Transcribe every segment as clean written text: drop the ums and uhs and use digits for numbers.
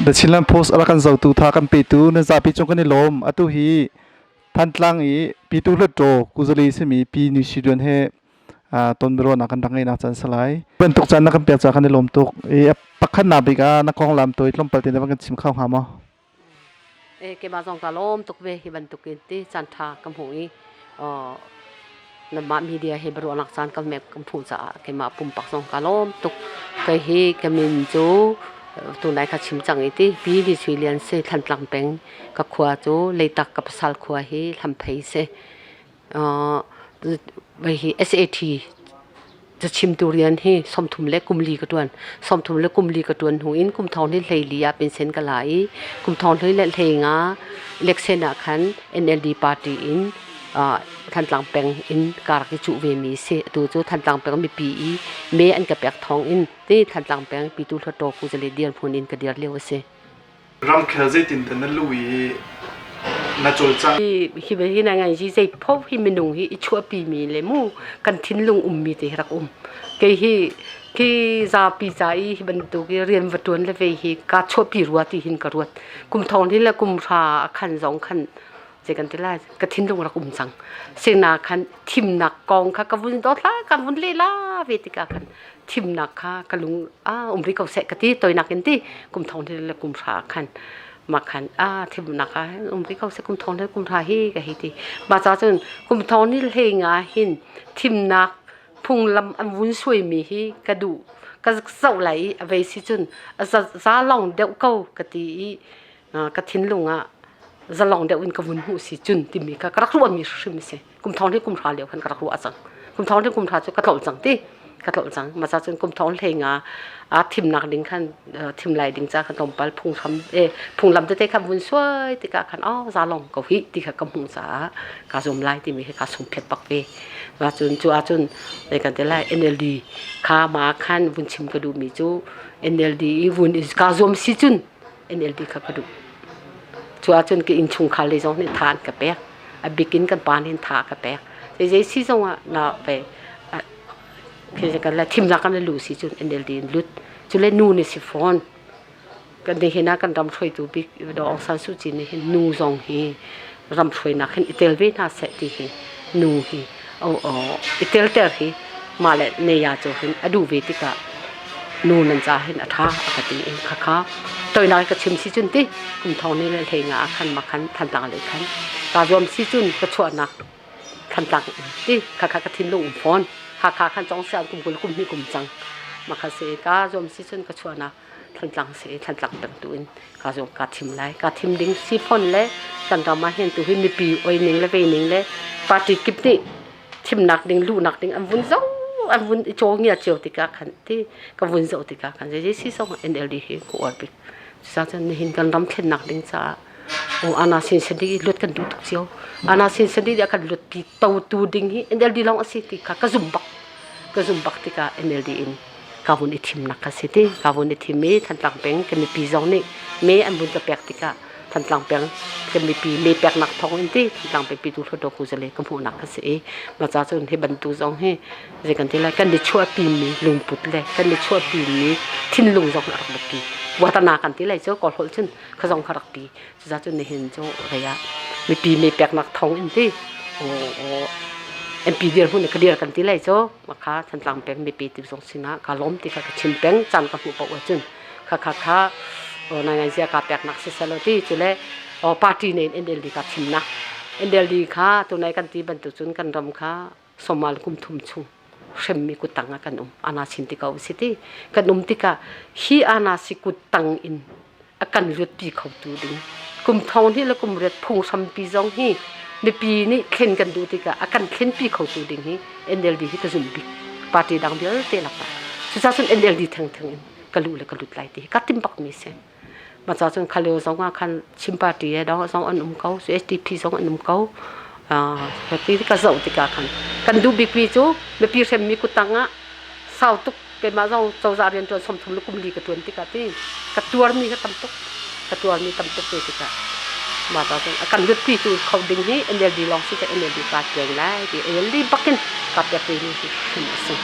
The Chinland Post a rak kan zotu tha kan petu na zapi cung kan i lawm. Atu hi Thantlang i Pitu Hluttaw Kuzali simi Pi Ni Si Duan he ton biaruahnak kan rak ngeihnak caan salai. Bantuk caan na kan pek caah kan i lawm tuk. I pakhatnak bik ah na konglam tawi tlawmpal te na van kan chim kho hnga maw? Keimah zong ka lawm tuk ve hi bantukin ti caan ṭha ka hmuh i nanmah media he biaruahnak caan kan kan hmuh caah keimah pumpak zong ka lawm tuk. Kei hi ka min cu tunai kha chim cang i ti Pi Ni Sui Lian si Thantlang peng ka khua cu Leitak ka pasal khua hi Hlamphei si. Hi SAT cachimtu rian hi 30 le kum li ka ṭuan. 30 le kum li ka ṭuan hnu in kum thong ni 14 ah pension ka la i kum thong hlei le hlei nga election ah khan NLD party in Thantlang peng in ka rak i cuh ve mi si. Atu cu Thantlang peng mipi i me an ka pek thawng in ti Thantlang peng Pitu Hluttaw Kuzale dirhmun in ka dir lio a si. Ramkhel zeitindah na luh i na cawlcangh? Hi hi na ngai hi zei pho hi minung hi i chuahpi mi le mu kan thinlung ummi te hi rak um. Kei hi khi zapi ca i hi bantuk i rian va ṭuan le ve hi ka chuahpi rua ti hin ka ruat. Kum thong hi le kum hra a khan zong khan zei kan ti lai ka thinlung rak um cang. Sina khan thimnak kong kha ka vun dot la ka vun le la ve tikah khan thimnak kha ka lung a um rih ko seh ka ti toinak in ti kum thong le le kum hra khan ma khan a thimnak a um rih ko seh kum thong le kum hra hi ka hi ti ma cha cun kum thong ni hlei nga hin thimnak phunglam an vun suai mi hi ka duh ka zoh lai i a vei si cun za long deuh ko ka ti i ka thinlung ah zalong deuh in ka vun hmuh si cun timi kha ka rak ruah mi hrim si kum thong le kum hra lio khan ka rak ruah cang kum thong le kum hra cu ka tlolh cang ti ka tlolh cang ma cun kum thong hlei nga a thimnak ding khan thim lai ding ca khan tlawmpal phunghram e phunglam tete kha vun suai tikah khan oh za long ko hi ti kha ka hmuh caah ka zum lai timi hi ka sung phet bak ve ma cun cu ahcun kan ti lai NLD kha ma khan vun chim ka duh mi cu NLD i vun ka zuam si cun NLD kha ka duh. Cu ahcun ka innchungkhar lei zong nih tha an ka pek. A bik in kan pa nih tha a ka pek. Zei si zong ah na ve kan la thimnak kan lu si cun NLD in lut. Cule nu nih si fawn. Kan nihin ah kan ram hruaitu bik Daw Aung San Suu Kyi nih hin nu zong hi ram hruainak hin i tel ve hna seh ti hi nu hi i telter hi mah le neya cu hin a duh ve tikah nu nan ca hin a ṭha a ka ti i khakha toinak ka chim si cun ti kum thong ni le hlei nga ah khan ma khan Thantlang lei khan kaa zuam si cun ka chuahnak Thantlang ti khakha ka thinlung um fawn. Hakha khan cong sian kum 20 kum hnih kum cang ma kha si ka zuam si cun ka chuahnak Thantlang si Thantlang peng tu in ka zuam ka thim lai ka thim ding si phon le kan ram ah hin tu hi mipi oi ning le ve ning le party kip nih thimnak ding luhnak ding an vun zo an vun i caw ngia cio tikah khan ti ka vun zoh tikah khan zei si zong NLD hi ka uar bik cucaah nihin kan ram thlennak ding caah o ana sin sadi lut kan duh tuk cio ana sin sadi dia kan lut pi to tu ding hi NLD long asi ti kha ka zum bak ka zum bak tikah NLD in ka vun i thimnak ka si ti ka vun i thim i Thantlang peng kan mipi zong nih me an vun ka pek tikah Thantlang peng kan mipi me peknak thawng in ti Thantlang peng pitu hluttaw kuzale ka hmuhnak ka si i ma ca cun hi bantu zong hi zei kan ti lai kan i chuahpi mi lungput le kan i chuahpi mi thinlung zong a rak biapi watana kan ti lai cu kawl holh cun kha zong kha rak pi cuza cun nihin cu rei ah mipi me peknak thawng in ti MP dirhmun ka dir kan ti lai cu makha Thantlang peng mipi ti zong sinah ka lawm ti kha ka chim peng caan ka hmuh paoh ahcun kha kha kha nai ngai zia ka peknak si selo ti cu le party ne in NLD ka thimnak NLD kha tunai kan ti bantuk cun kan ram kha somal kum thum chung hremmi kuttang ah kan um ana chin ti ko si ti kan um tikah hi ana si kuttang in a kan luatpi khotu ding kum thong hnih le kum riat phunghrampi zong hi mipi nih thlen kan duh tikah a kan thlenpi khotu ding hi NLD hi ka zum bik party dang vialte lakah cucaah cun NLD thengtheng in ka luh le ka lut lai ti hi ka tim bak mi si ma ca cun khalio zong ah khan Chin party he dong zong an um ko SDP zong an um ko ti ka zoh tikah khan kan duh bik mi cu mipi hremmi kuttang ah sau tuk keimah zong cozah rian ṭuan 30 le kum li ka ṭuan tikah ti ka tuarmi kha tam tuk ka tuarmi tam tuk ve tikah mah ta cun a kan lut-pi tu kho ding hi NLD lawng si NLD ka tiang lai ti NLD bakin ka pek ve mi hi hrim a si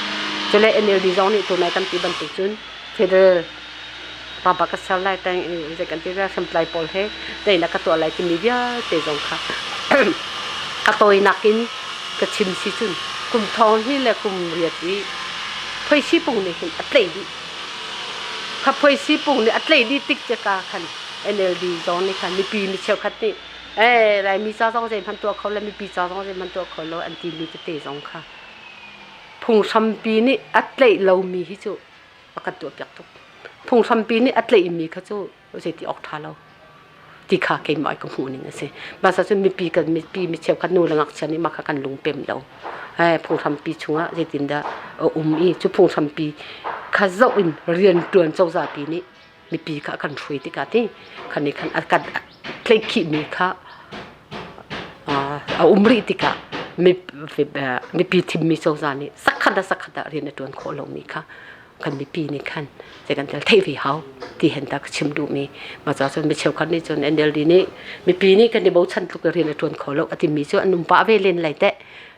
cule NLD zong nih tunai kan ti bantuk cun federal Raba ka ser lai tang zei kan ti hriamtlai pawl he teinak ka tuah lai timi vialte zong kha a tawinak in ka chim si cun kum thong hi le kum riat i phoisi pung nih hin a tleih dih. Kha phoisi pung nih a tleih dih tik ceka khan NLD zong nih khan mipi mi cheukhat nih ee Laimi ca zong zeihmanh tuah kho lo mipi ca zong zeihmanh tuah kho lo an timi tete zong kha phunghrampi nih a tleih lomi hi cu a kan tuahpiak tuk. Phunghrampi nih a tleihmi kha cu zeiti awk ṭha lo ti kha keimah ka hmuh ning a si. Masa cun mipi kan mipi mi cheukhat nu le ngakchia nih mah kha kan lungpem lo. Phunghrampi chungah zeitindah a um i cu phunghrampi kha zoh in rianṭuan cozahpi nih mipi kha a kan hruai tikah ti khan nih khan a kan tlaihkhihmi kha a um rih tikah mipi thimmi cozah nih sakhat ah sakhat ah rian a ṭuan khawh lomi kha kan mipi nih khan zei kan tel theih ve hau ti hen ta ka chim duhmi. Mah ca cun mi cheukhat nih cun NLD nih mipi nih kan i bochan tluk in rian a ṭuan kho lo a timi cu an um pah ve len lai teh.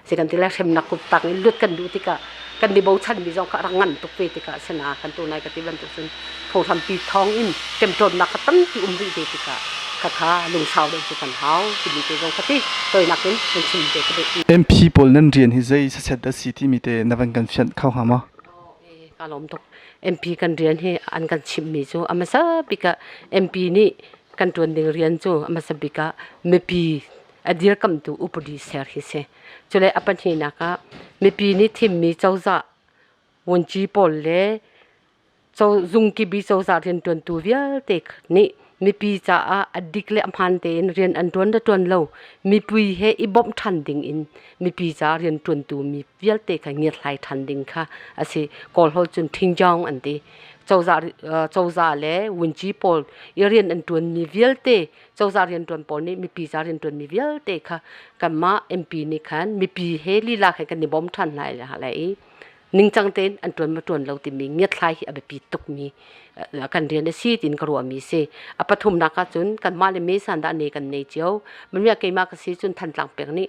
Zei kan ti lai, hremnak kut tang in lut kan duh tikah kan i bochanmi zong kha a rak ngan tuk ve tikah asina kan tu nai ka ti bantuk cun phunghrampi thawng in ṭemṭawnnak kha tampi um rih ve tikah khakha lungsau deuh cu kan hau timi te zong kha ti toinak in nan chim te ka duh. MP pawl nan rian hi zei saset dah si timi te na van kan fianh kho hnga maw? Ka lawm tuk. MP kan rian hi an kan chimhmi cu a hmasa bik ah MP nih kan ṭuan ding rian cu a hmasa bik ah mipi a dirkamhtu upadi ser hi si. Cule a pahnihnak ah mipi nih thimmi cozah vunci pawl le zungkibi cozah rianṭuantu vialte nih mipi caah a dik le a hmaan tein rian an ṭuan le ṭuan lo mipi he i bawmh ṭhan ding in mipi caah rianṭuantu mi vialte kha ngiathlai ṭhan ding kha a si. Kawl holh cun ṭhingjaung an ti. Cozah le vunci pawl i rian an ṭuanmi vialte cozah rianṭuan pawl nih mipi ca rianṭuanmi vialte kha kanmah MP nih khan mipi he lila khan kan i bawm ṭhan hna lai i ningcang tein an ṭuan ma ṭuan lo timi ngiatthlai hi a biapi tukmi kan rian a si tiin ka ruahmi a si. A pathumnak ah cun kanmah le me sandah ne kan nei cio. Mamiah keimah ka si cun Thantlang peng nih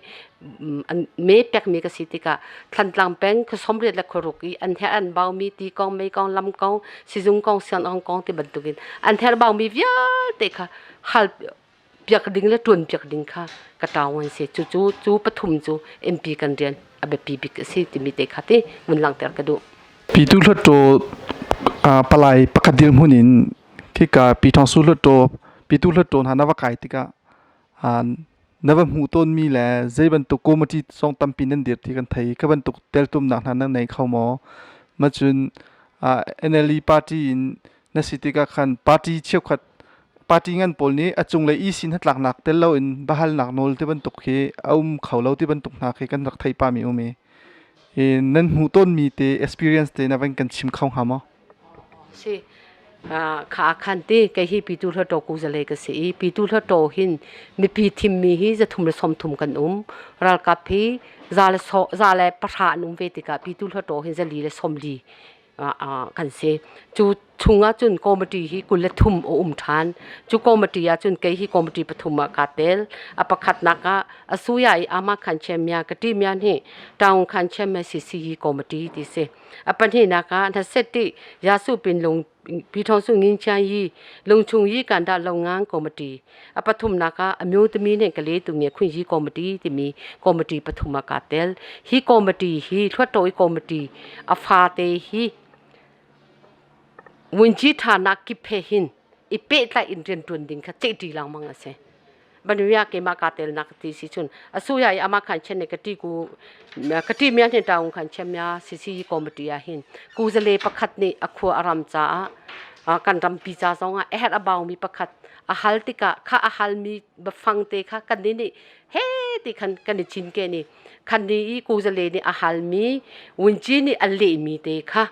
me pekmi ka si tikah Thantlang peng khuasawmriat le khuaruk i an herh an baumi ti kong, mei kong, lam kong, sizung kong, sianginn kong ti bantukin an herh baumi vialte kha hal piak ding le ṭuan piak ding kha ka ṭaung an si. Cucu cu pathum cu MP kan rian a biapi bik a si timi te kha ti vun langhter ka duh. Pitu Hluttaw palai pakhat dirhmun in khika Pyithawngsu Hluttaw Pitu Hluttaw hna na va kai tikah na va hmuh tawnmi le zei bantuk committee zong tampi nan dir ti kan thei. Kha bantuk teltumnak hna nan nei kho maw? Macun NLD party in na si tikah khan party cheukhat party ngan pawl nih a cunglei EC hnatlaknak tel loin biahalnak nawl ti bantuk khi a um kho lo ti bantuk hna khi kan rak thei pahmi um i nan hmuh tawnmi te experience te na van kan chim kho hnga maw? Si kha khan ti kei hi pitu hluttaw kuzale ka si i pitu hluttaw hin mipi thimmi hi 330 kan um. Ralkap hi 110 an um ve tikah pitu hluttaw hin 440 kan si. Cu chungah cun committee hi 23 a um ṭhan. Cu committee ah cun kei hi committee pathum ah kaa tel. A pakhatnak ah a suya i ama khan chemia ka ti mian hi town khan chemia CCE committee ti si. A pahnihnak ah na set ti yasu pin lung pi thong su ngin chiang yi lungchung yi kan dah lo ngang committee. A pathumnak ah a myo timi nih ka le tu nge khun yi committee timi committee pathum ah kaa tel. Hi committee hi Hluttaw committee a fate hi vunci ṭhanak kip he hin i pehtlaih in rianṭuan ding kha ceihṭi lengmang a si. Banuya keimah kaa telnak ti si cun asuya i ama khan chen ne ka ti ku ka ti mia hne taung khan chem ya sisi committee ah hin kuzale pakhat nih a khua a ram caah kan rampi ca zong ah a herh a baumi pakhat a hal tikah kha a halmi biafang te kha kan nih nih he ti khan kan i cinke ni khan ni i kuzale nih a halmi wunci nih a lehmi te kha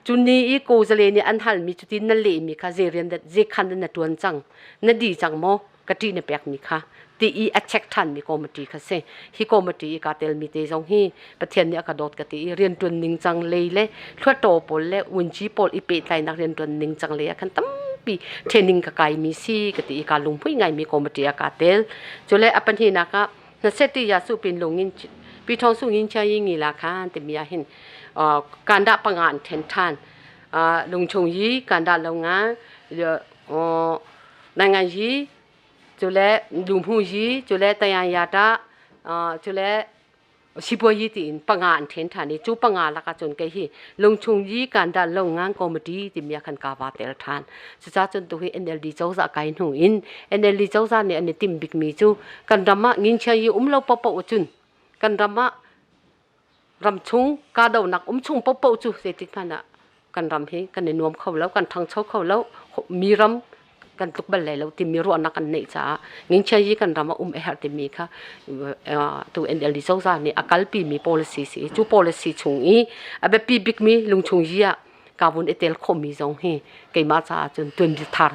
cu ni i kuzale nih an halmi cutin na lehmi kha zei rian zei khan na tuan cang na di cang maw ka ṭih na pekmi kha ti i a check ṭhanmi committee kha si. Hi committee i kaa telmi te zong hi Pathian nih a ka dawt ka ti i rianṭuan ningcang lei le hluattaw pawl le vunci pawl i pehtlainak rianṭuan ningcang lei ah khan tampi training ka kaimi si ka ti i kaa lunghmui ngaimi committee ah kaa tel. Cule a pahnihnak ah hnaseti ya su pin lungin pi thong su ngin chia yi ngi la khan timi ah hin kandah panga an ṭhen ṭhan. lungchung yi kan dah lo nga နိုင်ငံကြီးကျလဲလူမှုကြီးကျလဲတရားရတာကျလဲ စီပွားရေးတင်ပငါအန်ထင်ထန်နေကျူပငါလကจนเกฮีลงชุงยีการดาลงงานคอมตี้ติมีคันกาวาเตลทานสุจ้าจนตุฮี NLD เจ้าจะไกหนูอิน NLD เจ้าจะเนี่ยอันนี้ติมบิ๊กมีจูกันรามะงินเชียยอุ้มเราปะปะจุนกันรามะรำชุงกาดานักอุ้มชุงปะปะจูเสติพันะกันรำเฮกันในนวมเขาแล้วกันทางเชาเขาแล้วมีรำ kan tluk bal lai lo timi ruahnak an neih caah ngingchia yi kan ram ah um a herh timi kha tu NLD cozah nih a kalpi mi policy si cu policy chung i a biapi bikmi lungchung yi ah kavun i tel khawhmi zong hi keimah caah cun tuanbia thar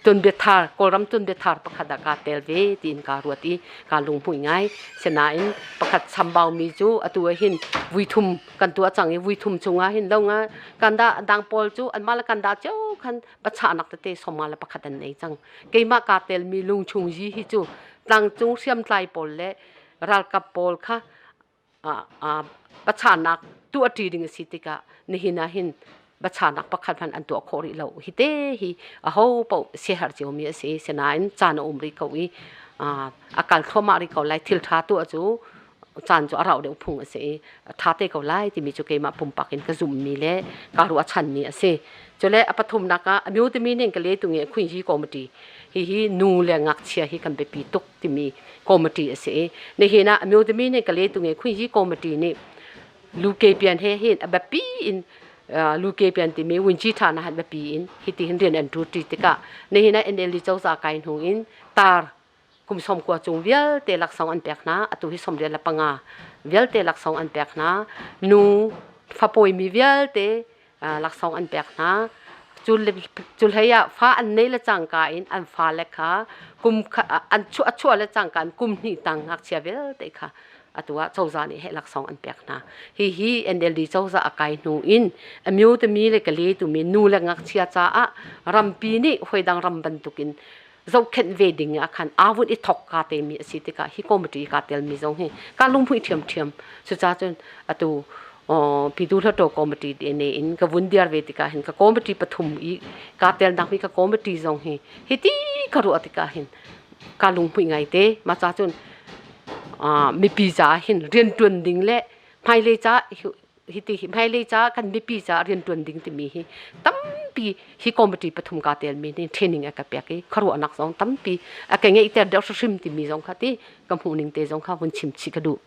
tuanbia thar Kawlram tuanbia thar pakhat ah kaa tel ve tiin kaa ruat i kaa lunghmuih ngai. Sinain pakhat chambaumi cu atu ah hin vuithum kan tuah cang i vuithum chungah hin lo nga kan dah dang pawl cu anmah le kan dah cio khan pachahnak tete sawma le pakhat an nei cang. Keimah kaa telmi lungchung yi hi cu tlangcung hriamtlai pawl le ralkap pawl kha pachahnak tuahṭi ding a si tikah nihin ah hin pachahnak pakhat hmanh an tuah khawh rih lo. Hi te hi aho paoh siaherh ciomi a si. Sinain caan a um rih ko i a kal thluahmah rih ko lai. Thil ṭha tuah cu caan cu a rauh deuh phung a si i a ṭha te ko lai timi cu keimah pumpak in ka zumhmi le kaa ruahchanmi a si. Cule a pathumnak ah a myo timi ning ka le tu nge khuin hi committee hihi nu le ngakchia hi kan biapi tuk timi committee a si i nihin ah a myo timi ning ka le tu nge khuin hi committee nih luke pian he hin a biapi in luke pian timi winchi tha na han biapi in hiti hin rian an tu ti tikah nihin ah NLD cozah kai hnu in tar kum 90 cung vialte laksawng an pek hna. Atu hi 95 vialte laksawng an pek hna. Nu fapawimi vialte laksawng an pek hna. Cu hlei ah fa an nei le cangka in an fale kha kum an chuah chuah le cangka in kum hnih tang ngakchia vialte kha atu ah cozah nih heh laksawng an pek hna. Hihi NLD cozah a kai hnu in a myo timi le ka le tumi nu le ngakchia caah rampi nih hoidang ram bantukin zohkhenh ve ding ah khan aa vun i thok ka te mi a si tikah hi committee ka tel mi zong hi ka lunghmuih ṭhiamṭhiam. Cucaah cun atu Pyithu Hluttaw committee te ne in ka vun diar ve tikah hin ka committee pathum i ka telnak mi ka committee zong hi hiti ka ruah tikah hin ka lunghmuih ngai te. Mah ca cun mipi caah hin rianṭuan ding le hmailei ca hiti hi hmailei ca kan mipi ca riantuan ding timi hi tampi hi committee pathum ka telmi nih training a ka pek i khuaruahnak zong tampi a ka ngeihter deuh hrim timi zong kha ti ka hmuh ning te zong kha vun chim chih ka duh.